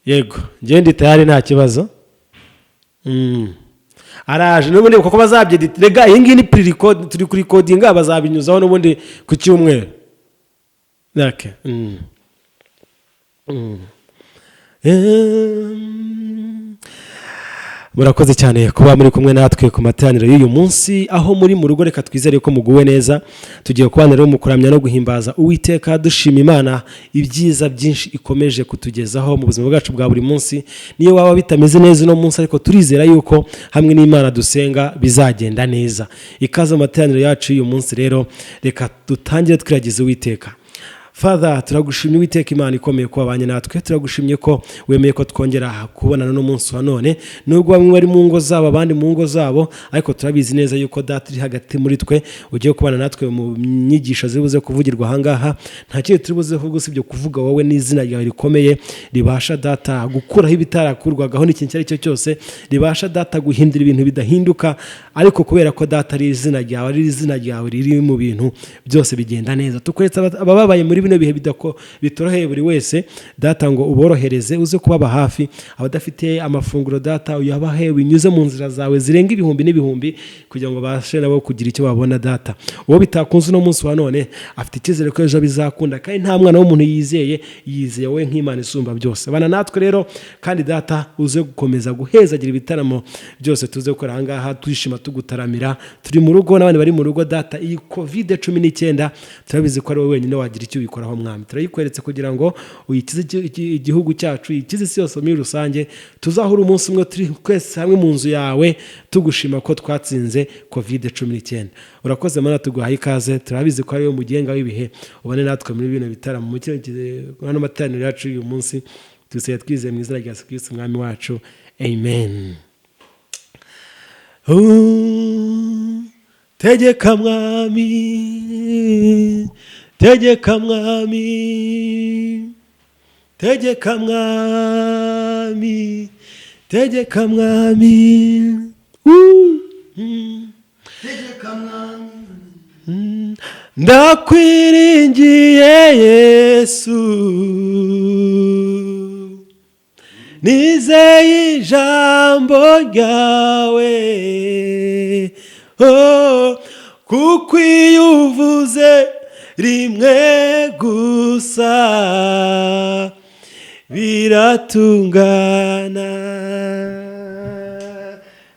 Yego, njyewe ndi tayari, nta kibazo. Araje n'ubundi kuko bazabyedita. Rega iyi ngiyi ni pre-record, turi kurikodinga, bazabinyuzaho n'ubundi ku cyumweru. Okay. Murakoze cyane kuba muri kumwe natwe ku materaniro y'uyu munsi. Aho muri mu rugo, reka twizere ko muguwe neza. Tugiye kubana rero mu kuramya no guhimbaza Uwiteka, dushima Imana ibyiza byinshi ikomeje kutugezaho mu buzima bwacu bwa buri munsi. Niyo waba bitameze neza uno munsi, ariko turizera yuko hamwe n'Imana dusenga bizagenda neza. Ikaze mu materaniro yacu y'uyu munsi. Rero reka dutangire twiragiza Uwiteka. Father, turagushimye Uwiteka Imana ikomeye ko wabanye natwe. Turagushimye ko wemeye ko twongera kubonana n'umunsi wa none, nubwo bamwe bari mu ngo zabo, abandi mu ngo zabo, ariko turabizi neza yuko Data uri hagati muri twe, ugiye kubana natwe mu nyigisho ziri buze kuvugirwa ahangaha. Nta kindi turi buze kuvuga usibye kuvuga wowe n'izina ryawe rikomeye, ribasha Data gukuraho ibitarakurwagaho n'ikintu icyo ari cyo cyose, ribasha Data guhindura ibintu bidahinduka. Ariko kubera ko Data ari izina ryawe, ari izina ryawe riri mu bintu byose, bigenda neza. Tukweretse abababaye muri bino bihe bitoroheye buri wese, Data, ngo uborohereze, uze kubaba hafi. Abadafite amafunguro, Data, uyabahe binyuze mu nzira zawe zirenga ibihumbi n'ibihumbi, kugira ngo babashe nabo kugira icyo babona. Data, uwo bitakunze uno munsi wa none afite icyizere ko ejo bizakunda, kandi nta mwana w'umuntu yizeye, yizeye wowe nk'Imana isumba byose. Bana natwe rero, kandi Data uze gukomeza guhezagira ibitaramo byose tuze gukora ahangaha, twishima, tugutaramira turi mu rugo n'abandi bari mu rugo. Data, iyi COVID-19 turabizi ko ari wowe wenyine wagira icyo ubikoraho. Mwami, turayikweretse kugira ngo uyikize igihugu cyacu, uyikize isi yose muri rusange. Tuzahura umunsi umwe turi twese hamwe mu nzu yawe, tugushima ko twatsinze COVID-19. Urakoze Mana, tuguhaye ikaze. Turabizi ko ari wowe mugenga w'ibihe. Ubane natwe muri bino bitaramo, mu kino hano materaniro yacu y'uyu munsi. Tusigaye twizeye mu izina rya Yesu Kristo Umwami wacu, amen. Tegeka Mwami, tegeka Mwami, tegeka Mwami, tegeka Mwami. Tegeka Mwami. Ndakwiringiye Yesu, nizeye ijambo ryawe, oh, kuko iyo uvuze rimwe gusa biratungana.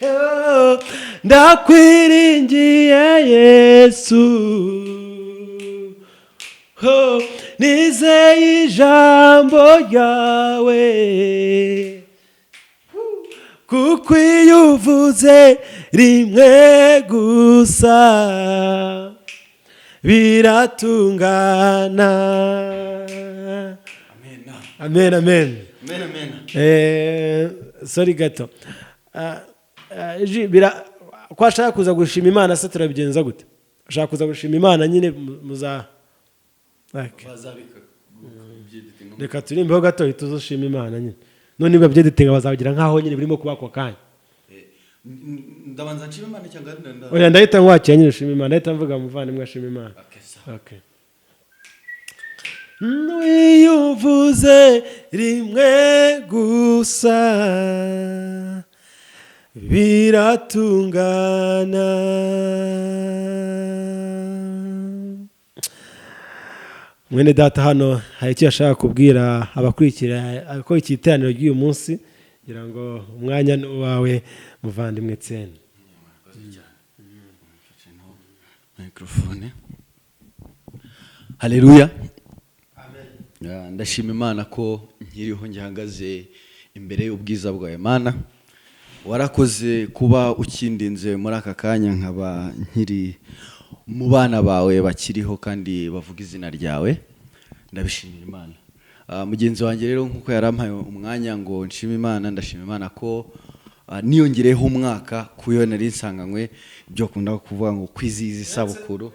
Oh, ndakwiringiye Yesu, oh, nizeye ijambo ryawe, kuko iyo uvuze rimwe gusa biratungana. Amen. Amen, amen. Amen, amen. Sorry gato. Ko ashaka kuza gushima Imana se, turabigenza gute? Ashaka kuza gushima Imana nyine, muza. Okay. Bazabika byeditinga. Reka turimbeho gato, tuzoshima Imana nyine. None niba byeditinga, bazabigira nkaho nyine birimo kuba ako kanya. Ndabanza nshima Imana cyangwa nda Oya, ndahita nkwakira nyine, ushima Imana. Ndahita mvuga muvandimwe ashima Imana. Okay, sawa. Okay. Iyo uvuze rimwe gusa biratungana. Mwene data hano hari icyo yashaka kubwira abakurikira abakurikiye iteraniro ry'uyu munsi, kugira ngo umwanya ni uwawe, muvandimwe Tsene. Murakoze cyane. Mfashe no microphone. Haleluya. Ya, ndashima Imana ko nkiriho, ngihagaze imbere y'ubwiza bwawe. Mana, warakoze kuba ukindinze muri aka kanya, nkaba nkiri mu bana bawe bakiriho kandi bavuga izina ryawe. Ndabishimira Imana. Mugenzi wanjye rero, nk'uko yarampaye umwanya ngo nshime Imana, ndashima Imana ko niyongereyeho umwaka ku yo nari nsanganywe, ibyo kunda kuvuga ngo kwizihiza isabukuru.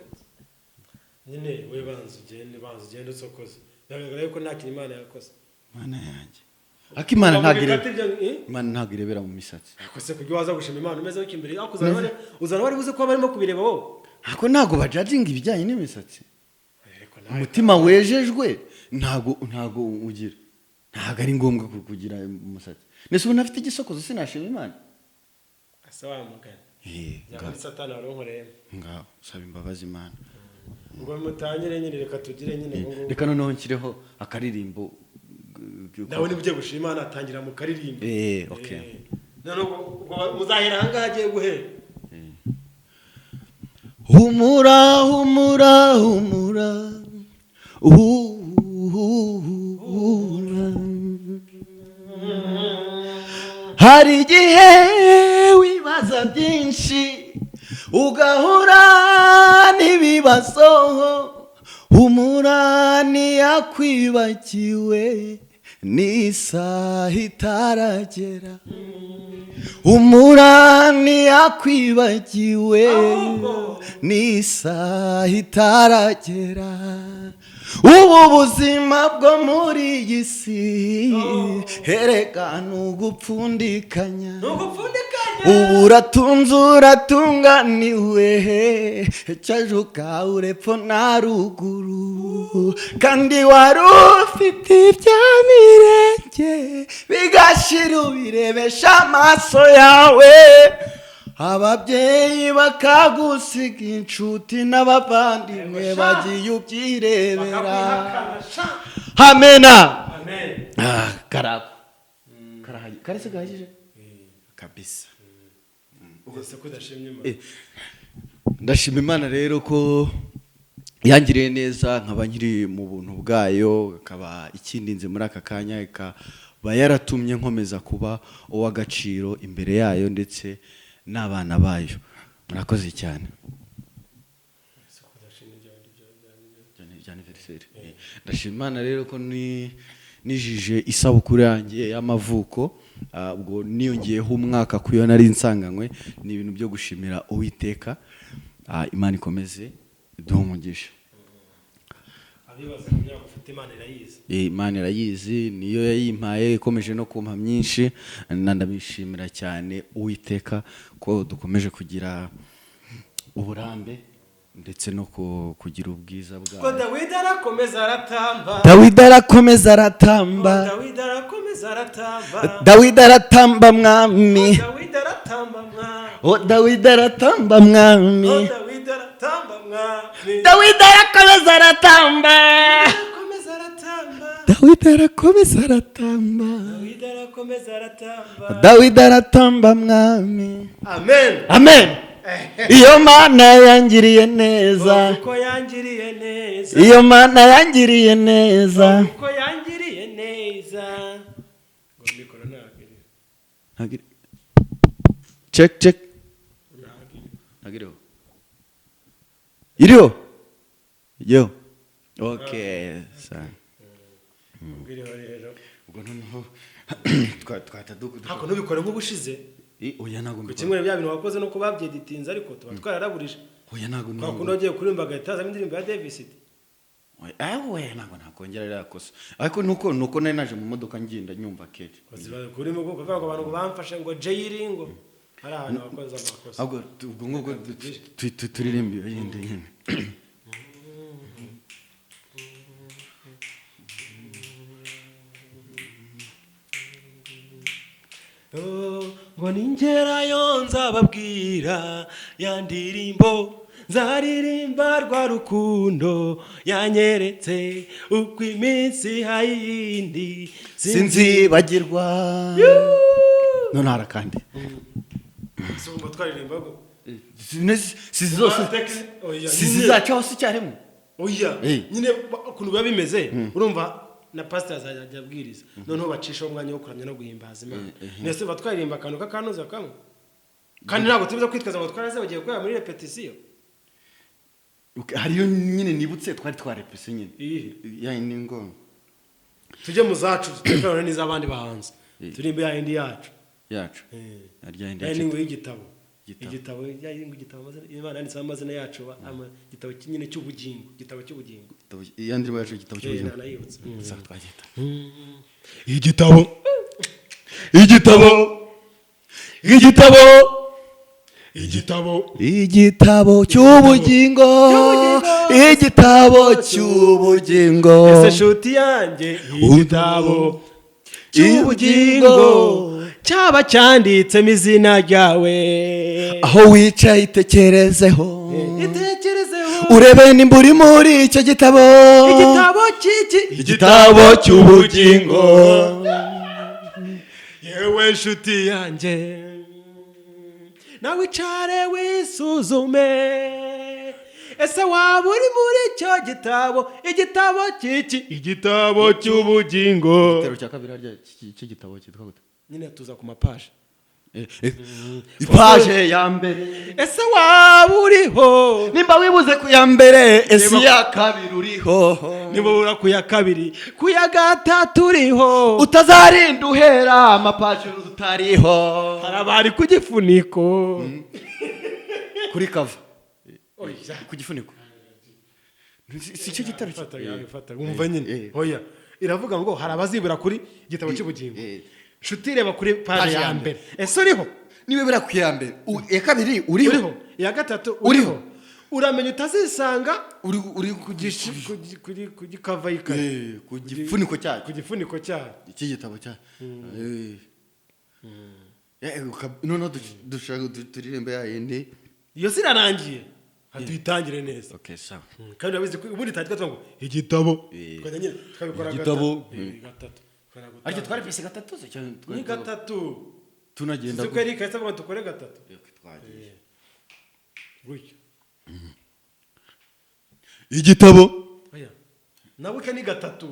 Nyine we banza ugende, banza ugende usokoze. Biragaragara yuko nta kintu Imana yakoze. Mana yanjye, ariko Imana ntabwo ireba. Eh? Imana ntabwo irebera mu misatsi. Akose kubyo waza gushima Imana umeze gutyo imbere ariko uzana bari buze kuba barimo kubireba wowe. Ariko ntabwo bajajinga ibijyanye n'imisatsi. Ariko nawe Umutima wejejwe Ntago ugira, ntago ari ngombwa kugira umusatsi. Nese ubu ntafite igisokozo, sinashima Imana? Asa wa mugani. Ngaho. Byaba Satani waronkoreyemo. Ngaho saba imbabazi Imana. Ngo mutangire nyine, reka tugire nyine ubu ngubu. Reka noneho nshyireho akaririmbo. Nawe niba ugiye gushima Imana, atangira mu karirimbo. Okay. None ubwo muzahera ahangaha agiye guhera. Humura, humura, humura, humura. Hari igihe wibaza byinshi, ugahura n'ibibazo. Humura, ntiyakwibagiwe, n'isaha itaragera. Humura, ntiyakwibagiwe, n'isaha itaragera. Ubu buzima bwo muri iyi si, hereka ni ugupfundikanya. Ni ugupfundikanya. Ubu uratunze, uratunganiwe, cyajuka urepfo na ruguru, kandi wari ufite ibya mirenge bigashira, ubirebesha amaso yawe, ababyeyi bakagusiga, inshuti n'abavandimwe bagiye ubyirebera. Bakakwihakana sha. Hamena. Amen. Ah, karako karahagije, karese gahagije kabisa. Ese ko udashimye Imana? Ndashima Imana rero ko yangiriye neza, nkaba nkiri mu buntu bwayo, ikaba ikindinze muri aka kanya, ikaba yaratumye nkomeza kuba uw'agaciro imbere yayo ndetse n'abana bayo. Murakoze cyane. Ese ko udashimye ibyo Bya anniversaire. Ndashima Imana rero ko ni nijije isabukuru yanjye y'amavuko. Ubwo niyongeyeho umwaka ku yo nari nsanganywe. Ni ibintu byo gushimira Uwiteka. Imana ikomeze iduhe umugisha. Abibaza ku myaka ufite, Imana irayizi. Imana irayizi, niyo yayimpaye, ikomeje no kumpa myinshi. Na ndabishimira cyane Uwiteka ko dukomeje kugira uburambe ndetse no kugira ubwiza Ko bwayo. Dawidi arakomeza aratamba. Dawidi arakomeza aratamba. Dawidi arakomeza aratamba. Dawidi aratamba mwami. Dawidi aratamba mwami. O Dawidi aratamba mwami. Dawidi aratamba mwami. Dawidi arakomeza aratamba. Arakomeza aratamba. Dawidi arakomeza aratamba. Dawidi arakomeza aratamba. Dawidi aratamba mwami. Amen. Amen. Iyo Mana yangiriye neza. Uko yangiriye neza. Iyo Mana yangiriye neza. Uko yangiriye neza. Ngo mikoro ntabwo iri. Check, check. Ntabwo iri. Ntabwo iriho. Iriho yo, okay, sa. Ubwo iriho rero. Ubwo noneho twahita Ntabwo ntubikore nk'ubushize. Oya, ntabwo Ku mbikora. kimwe bya bintu wakoze nuko babyeditinze, ariko tuba twararaburije. Oya, ntabwo. Kwa kundi wagiye kuririmba agahita hazamo indirimbo ya Davis. Oya, ntabwo nakongera ririya kosa, ariko nuko nari naje mu modoka ngenda nyumva kenshi. Kurimo kuvuga ngo abantu ngo bamfashe ngo jayiri, ngo hari ahantu wakoze amakosa. Ahubwo ubwo ngubwo turirimbe iyo yindi nyine. Oh, ngo ningerayo nzababwira ya ndirimbo nzaririmba, rwa rukundo yanyeretse uko iminsi hayindi. Sinzibagirwa. None hari akandi. Si umva twaririmba ko Si zose. Oya, Si nyine. zizacaho si icyarimwe. Oya. Eh. Nyine ukuntu biba bimeze, urumva na pasiteri azajya abwiriza, noneho bacishaho umwanya wo kuramya no guhimbaza Imana. Ndetse batwaririmba akantu k'akanoza kamwe, kandi ntabwo tubiza kwitwaza ngo twaraze bagiye gukorera muri repetisiyo. Okay, hariyo nyine nibutse twari twarepese nyine. Iyihe? Ya ni ngo Tujye mu zacu, tutekerane n'iz'abandi bahanzi. Turimbe ya yindi yacu. Yacu. Harya yindi Ya yacu. yindi ngo y'igitabo. Igitabo. Igitabo, ya yindi ngo igitabo, Imana yanditseho amazina yacu, igitabo nyine cy'ubugingo, igitabo cy'ubugingo. Ya ndirimbo yacu, igitabo cy'ubuzima. Nanayibutse. Sawa, twagita. Igitabo, igitabo, igitabo. Igitabo. Igitabo cy'ubugingo, igitabo cy'ubugingo. Ese nshuti yanjye, igitabo cy'ubugingo cyaba cyanditsemo izina ryawe? Aho wicaye itekerezeho. Itekerezeho. Urebe nimba uri muri icyo gitabo. Igitabo cy'iki? Igitabo cy'ubugingo. Yewe nshuti yanjye, nawe icare wisuzume. Ese waba uri muri icyo gitabo? Igitabo cy'iki? Igitabo cy'ubugingo. Igitero cya kabiri harya cy'igitabo cyitwa gute? Nyine tuza ku mapaje. Ipaje ya mbere. Ese waba uriho? Nimba wibuze ku ya mbere, ese iya kabiri uriho? Niba ubura ku ya kabiri, ku ya gatatu uriho? Utazarinda uhera amapaje utariho. Hari abari ku gifuniko. Kuri cover. Oya. Ku gifuniko si cyo gitero. Fata, yabifata wumva nyine. Eh. Oya, iravuga ngo hari abazibura kuri igitabo cy'ubugingo. Nshuti, reba kuri paje Paje ya ya mbere, ese uriho? Niba buriya ku ya mbere, iya kabiri uriho? Uriho. Iya gatatu Uriho. uriho? Uramenya utazisanga uri ku gishi- ku gi- kuri ku gikava y'ikayi. Ku gifuniko cyayo. Ku gifuniko cyayo. Iki gitabo cya noneho dushaka turirimbe ya yindi. Iyo si irarangiye, hatuyitangire neza. Okay, sawa. Kandi urabizi ko ubundi tangira tuvuga ngo igitabo. Tukajya nyine tukabikora. Igitabo. Gatatu. Gatatu. Tukajya Ariko gutanga. twari pese gatatu se cyangwa Ni gatatu. Tunagenda. Si ko Eric yahise avuga ngo dukore gatatu. Okay, twagiye. Gutyo. Igitabo. Oya, nabuke ni gatatu.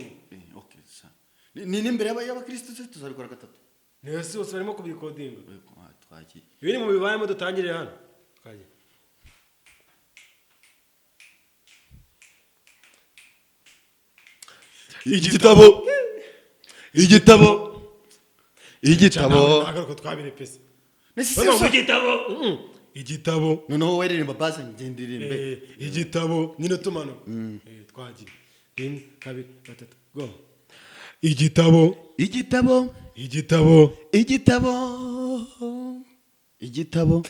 Okay, sawa. Ni n'imbere y'abakristo se tuzabikora gatatu? Niyo si bose barimo kubikodinga. Twagiye. Ibi ni mu bibayemo, dutangirire hano. Twagiye. Igitabo, igitabo, igitabo. Ntabwo twabirepese. Nese Bavuga ngo si igitabo. Igitabo. Noneho wowe ririmba baze, njye ndirimbe. Igitabo nyine tumanuka. Twagiye, rimwe, kabiri, gatatu, go. Igitabo. Igitabo. Igitabo. Igitabo, igitabo.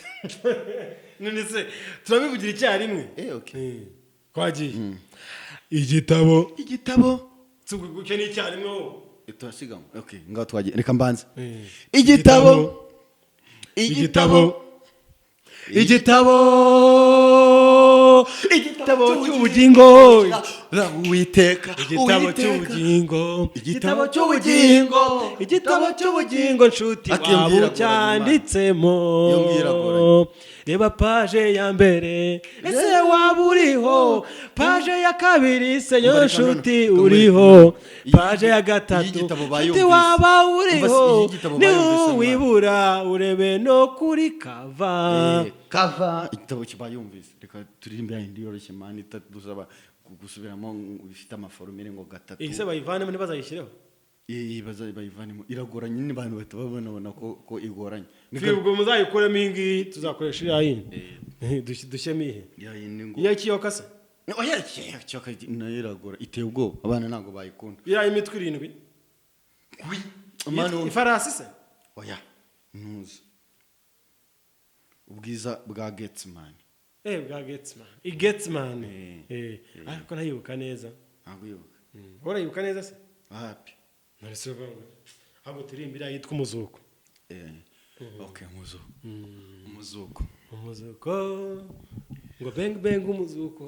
None se turabivugira icyarimwe? Okay. Twagiye. Igitabo. Igitabo. Guke ni icyarimwe wowe. Turasiganwa. Okay, ngaho twagiye, reka mbanze. Igitabo. Igitabo. Igitabo. Igitabo. Igitabo cy'ubugingo. Uwiteka. Igitabo Uwiteka. cy'ubugingo. Igitabo cy'ubugingo. Igitabo cy'ubugingo, nshuti, Ati, iyo waba mbwira ucyanditsemo? Iyo mbwira agoranye. Reba paje ya mbere, ese waba uriho? Paje ya kabiri se yo, Umva, reka nshuti, none, uriho? Iyi- Paje ya iyi gatatu, gitabo nshuti, bayumvise. waba Umva uriho? se, iyi gitabo bayumvise, mwana. Niwibura urebe no kuri cover. Cover igitabo kibayumvise. Reka turirimbe ya yindi yoroshye, man, itadusaba gusubiramo, ifite amaforumire ngo gatatu. Iyi se bayivanemo, ntibazayishyireho? Iyi bayivanemo, iragoranye nyine, abantu bahita babona ko igoranye. Ubwo muzayikuremo iyi ngiyi, tuzakoresha iriya yindi. Dushyemo iyihe? Ya yindi ngo Iya kiyoka se? Oya, kiyoka nayo iragora, iteye ubwoba, abana ntabwo bayikunda. Iriya y'imitwe irindwi? Manu. Ifarasi se? Oya, ntuzi ubwiza bwa Getsimani? Bwa Getsimani, igetsimani. Ariko ntayibuka neza. Ntabwo yibuka. Wowe urayibuka neza se? Hapi. None se uvuga ngo ahubwo turirimba iriya yitwa umuzuko. Okay, umuzuko, umuzuko. Umuzuko ngo beng beng, umuzuko.